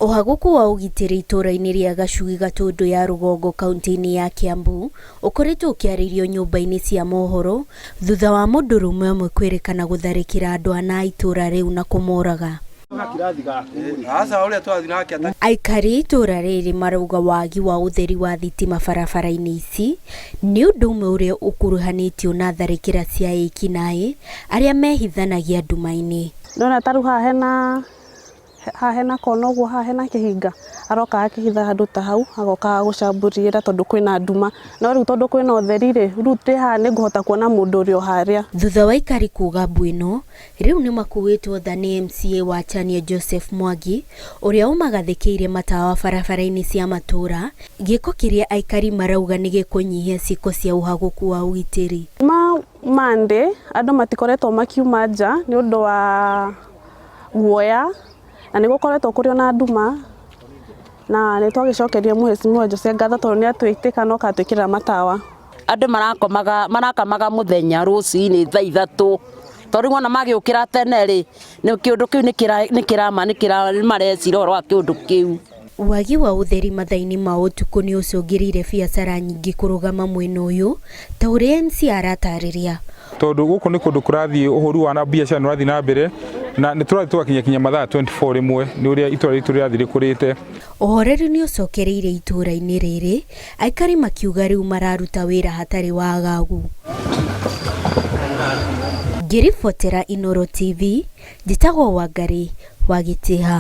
Ũhagũku wa ũgitĩri itũũra-inĩ rĩa Gachugi Gatũndũ ya Rũgongo kaunti-inĩ ya Kiambu ũkoretwo ũkĩarĩrio nyũmba-inĩ cia mohoro thutha wa mũndũrũme ũmwe kwĩrĩkana gũtharĩkĩra andũ ana a itũũra rĩu na kũmoraga. Aikari a itũũra rĩrĩ marauga wagi wa ũtheri wa thitima barabara-inĩ ici nĩ ũndũ ũmwe ũrĩa ũkuruhanĩtio na tharĩkĩra cia ĩkinaĩ arĩa mehithanagia nduma-inĩ. Ndona ta rĩu haha hena Haha hena kona ũguo haha hena kĩhinga, aroka agakĩhitha handũ ta hau, agoka agagũcambũrĩra tondũ kwĩna nduma. No rĩu tondũ kwĩna ũtheri rĩ, rĩu ndĩ haha nĩ ngũhota kuona mũndũ ũrĩ o harĩa. Thutha wa aikari kuga mbu ĩno, rĩu nĩ makuĩtwo tha nĩ MCA wa Chania Joseph Mwangi, ũrĩa ũmagathĩkĩire matawa barabara-inĩ cia matũũra, gĩko kĩrĩa aikari marauga nĩ gĩkũnyihia ciĩko cia ũhagũku wa ũgitĩri. Kuma Monday, andũ matikoretwo makiuma nja nĩ ũndũ wa guoya na nĩ gũkoretwo kũrĩ ona nduma na nĩ twagĩcokeria Mheshimiwa Jose ngatho tondũ nĩ atwĩtĩka na oka atwĩkĩrĩra matawa. Andũ marakomaga marakamaga mũthenya rũcinĩ thaa ithatũ tondũ rĩu wona magĩũkĩra tene rĩ, kĩũndũ kĩu nĩ nĩ marecira ũhoro wa kĩũndũ kĩu. Wagi wa ũtheri mathaa-inĩ ma ũtukũ nĩ ũcũngĩrĩire biacara nyingĩ kũrũgama mwena ũyũ ta ũrĩa MC aratarĩria. Tondũ gũkũ nĩ kũndũ kũrathiĩ ũhũri wa biacara nĩ ũrathiĩ na mbere na nĩ tũrathiĩ tũgakinya kinya mathaa 24 rĩmwe nĩ ũrĩa itũra ritũ rĩrathiĩ rĩkũrĩte. Ũhoreru nĩ ũcokereire itũũra-inĩ rĩrĩ, aikari makiuga rĩu mararuta wĩra hatarĩ wagagu. Ngĩribotera Inooro TV, njĩtagwo Wangarĩ wa Gĩtĩha.